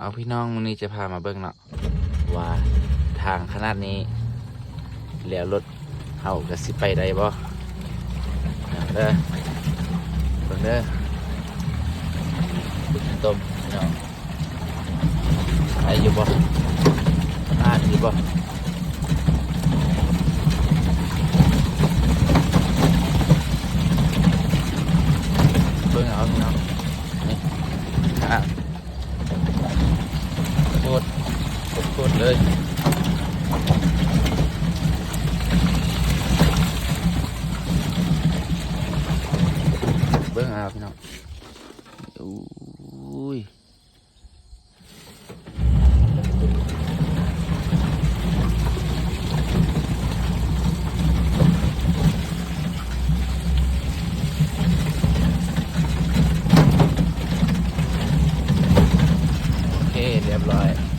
ເອົາ ພີ່ນ້ອງ ມື້ນີ້ຈະພາມາເບິ່ງເນາະ ວ່າທາງຂະໜາດນີ້ ແລ້ວລົດເຮົາກະຊິໄປໄດ້ບໍ່? ເບິ່ງເດີ ເບິ່ງເດີ ປຸ້ນຕົມ ພີ່ນ້ອງ ໄດ້ຢູ່ບໍ່? ຜ່ານຢູ່ບໍ່? ເບິ່ງເອົາ ພີ່ນ້ອງ ນີ້ ທາງ ໂຄດ ໂຄດໆ ເລີຍ ເບິ່ງເອົາ ພີ່ນ້ອງ ໂອ້ຍ. ໂອເຄ ລຽບລ້ອຍ.